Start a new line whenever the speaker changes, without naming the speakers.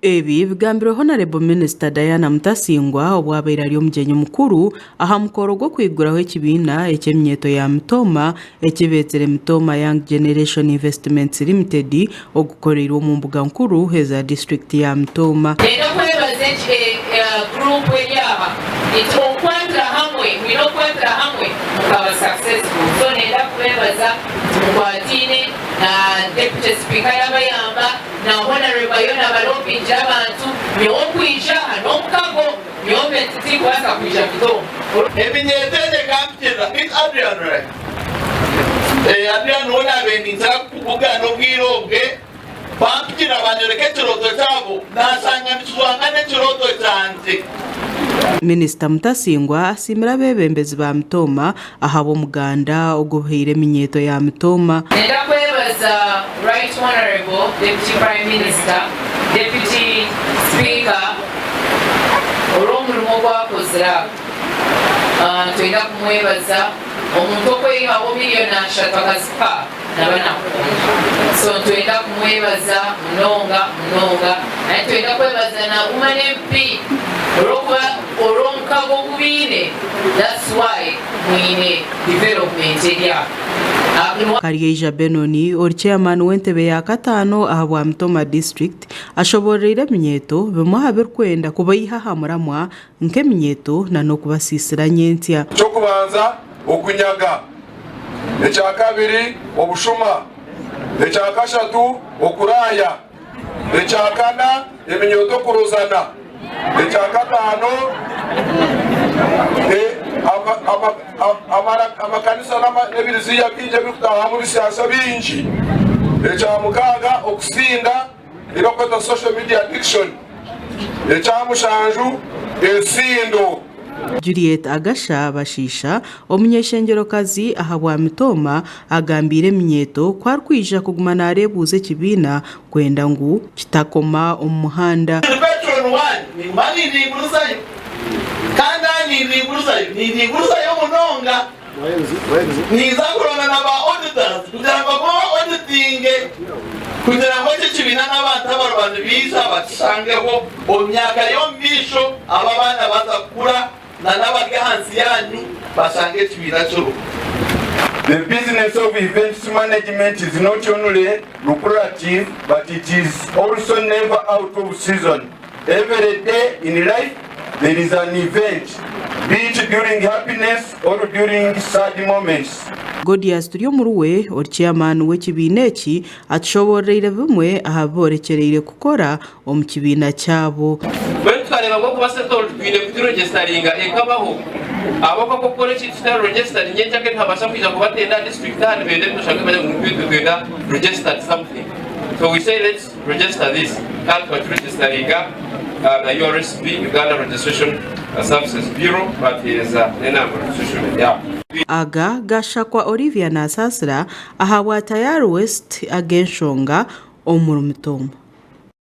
Ebi bigambirwe Honarebo Minisita Diana Mutasingwa obu abaire ari omugyenyi mukuru aha mukoro gw'okwiguraho ekibiina eky'eminyeeto ya Mitooma eki beetsire Mitooma Young Generation Investments Limited ogukoreirwe omu mbuga nkuru eza disiturikiti ya Mitooma.
Nenda kwebaza guruupu eri aha nti okukwatira hamwe, mwine okukwatira hamwe mukaba successful. So nenda kubebaza nti mukwataine na Deputy Speaker yabayamba na Honourable ariyo nabalobingira abantu, nyowe okwija aha n'omukago nyowe mbe nti tindikubaasa kwija Mitooma.
Eminyeeto egi ekampikirira. Beitu Adrian ori? Ee, Adrian niwe naabaire ninkira kubugana obwire obwe. Bampikirira banyoreka ekirooto kyabo, naashanga nikijwanga n'ekirooto kyangye.
Minisita Mutasingwa asiimire abeebembezi ba Mitooma ahabw'omuganda ogubuhaire eminyeeto ya Mitooma.
Nenda kwebaza Right Honourable Deputy Prime Minister, Deputy Speaker olw'omurimo ogu akozire aha. Nitwenda kumwebaza omuntu okweyihaho miriyoni ashatu akazikuha naba nakukunda. So nitwenda kumwebaza munonga munonga. Naye nitwenda kwebaza na Woman MP olwokuba olwomukago ogu baine that's why mwine development eri aha.
Karyeija Benoni ori chairman w'entebe ya kataano ahabwa Mitooma district ashoboororeire eminyeeto bimwe aha birikwenda kubaiha aha muramwa nk'eminyeeto na n'okubasiisira nyentsya.
Eky'okubanza, okunyaga. Ekyakabiri, obushuma. Ekyakashatu, okuraaya. Ekyakana, eminyooto okurozana. Ekyakataano, amakanisa n'ebiriziya bingi ebirikutaahamu ebisyaasha bingi. Ekyamukaaga, okusinda. Ebi barikweta social media addiction. Ekya mushanju, ensindo.
Juliet Agasha Bashiisha, omuny'eishengyerokazi ahabwa Mitooma agambiire eminyeeto ku arikwija kuguma naareebuuza ekibiina kwenda ngu kitakoma omu muhanda.
Ndi patron wanyu ninguma nindingurizayo kandi aha nindingurizayo nindingurizayo munonga. Ninza kuronda na ba auditors kugira ngu bagume ba auditinge kugira ngu eki ekibiina n'abantu abariba nibaija bakishangeho omu myaka y'omu maisho abu abaana baza kukura na n'abari ahansi yaanyu bashange ekibiina kiriho.
The business of events management is not only lucrative but it is also never out of season. Every day in life there is an event, be it during happiness or during sad moments.
Godius Turyomuruwe ori chairman w'ekibiina eki atushoboororeire bimwe aha bi borekyereire kukora omu kibiina kyabo.
Mbwenu tukareeba ngu okuba settled twine kugiregisitaringa ekabaho ahabw'okuba ku okukora ekintu kitari registered nyencakare nihabaasa kwija kuba tenda aha district aha nibenda ebintu oshange nibagira ngu itwe nitwenda registered something so we say let's Register this kandi tukakiregisitaringa na URSB, Uganda Registration Services Bureau, batuheereza n'enamba registration yaabo.
Aga gashakwa Olivia Nasasira ahabwa Tayari West ag'enshonga omuri Mitooma.